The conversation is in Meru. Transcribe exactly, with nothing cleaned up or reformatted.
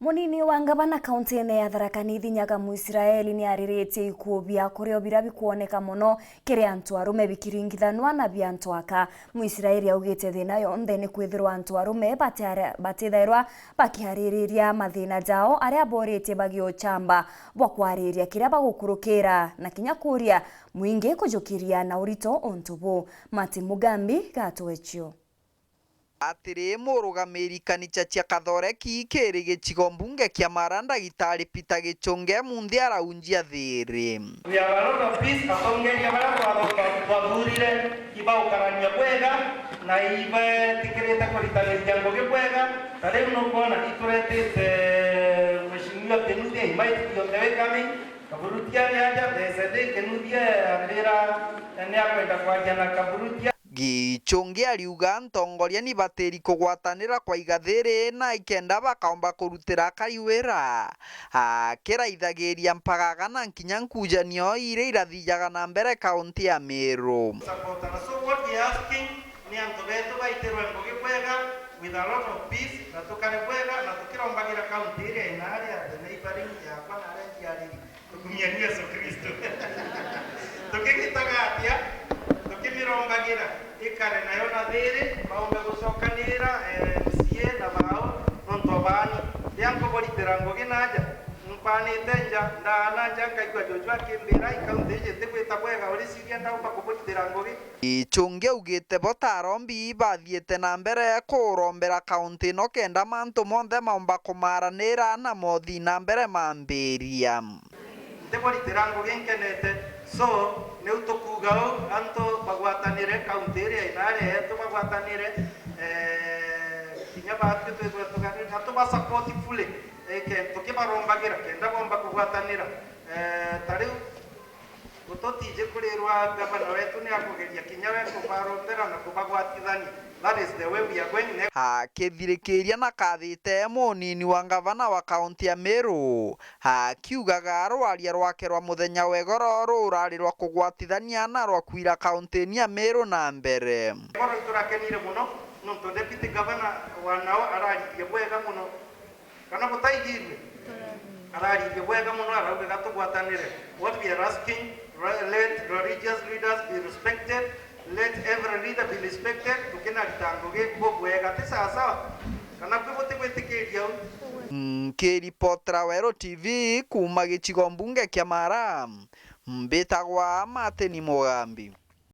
Munini wa ngavana kauntiine ya Tharaka Nithi Nyaga Muisraeli ni ariritie ikuo bia kurio biria bikwoneka mono kiri antu arume bikiringithanwa na bia antu aka. Muisraeli augite thina yonthe ni kwithirwa antu arume batiare-, batithairwa bakiaririria mathina jao aria boritie bagiuchamba bwa kwariria kiria bagukurukira na kinya kuria mwingi kujukiria na urito untu buu. Martin Mugambi gatwechio. Atiri, murugamiri kanisa cia Kathoreki kiri gicigo mbunge kia Mara, Ndagitari Peter Gichunge munthi araunjia thiri. We have a lot of peace, atongeria baria twatho-, twa-, twathurire ibaukarania bwega na ibetikirite kuritaniria ngugi bwega. Ta riu nukwona ituretite Mheshimiwa Kinuthia, he might be on the way coming. Kaburutia ni aja, there's a day Kinuthia ambira ni akwenda kwaria na Kaburutia. Gichunge ariuga ntongoria ni batiri kugwatanira kwa igathiri na ikenda bakaomba kurutira akari wira, akiraithagiria mpagaga na nkinya nkujanio iria irathijaga na mbere kaunti ya Meru. Supportana. So what we are asking ni antu betu baitirwe ngugi bwega with a lot of peace, na tukare bwega na tukirombagira kaunti iria inaria the neighboring yakwa na aria njiariri. Tukumieni Yesu Kristo. Tukigitaga atia? Tukimirombagira ikare nayo na thiri, baumbe gucokanira, eh, M C A na bao nontu baani. Ria nkuburitira ngugi naja, mpanite nja, ndaana nja, nkaigua Joshua akimbira, ikaunti iji itigwita bwega, uriciria ndaumba kuburitira ngugi? Gichunge augite bo ta arombi bathiite na mbere kurombera kaunti ino kenda mantu monthe maumba kumaranira na mothi na mbere mambiria. Ntiburitira ngugi nkenete. So, niu tukuuga uu, antu bagwatanire, kaunti iria inaria yetu bagwatanire, eh, kinya baatwi twithwe tuganire na tuba support fully, eh, ke-, tukibarombagira kenda bomba kugwatanira. Eh, ta riu Gututiji kurirwa ngavana wetu ni akugeria kinya we kubarombera na kubagwatithania. That is the way we are going next. Akithirikiria na kathite munini wa ngavana wa kaunti ya Meru, akiugaga rwaria rwake rwa muthenya wa igoro rurari rwa kugwatithania na rwa kwira kaunti-ini ya Meru na mbere. Igoro iturakenire muno nontu deputy governor wa nao araririe bwega muno. Kana butaigirue? Araririe bwega mono, arauga, "Gatugwatanire." What we are asking, re-, let religious leaders be respected, let every leader be respected, tukinarita ngugi bubwega. Ti sawasawa? Kana bwi butigwitikiria uu? Nkiripotera Weru T V kuuma gicigo mbunge kia Mara, mbitagwa Martin Mugambi.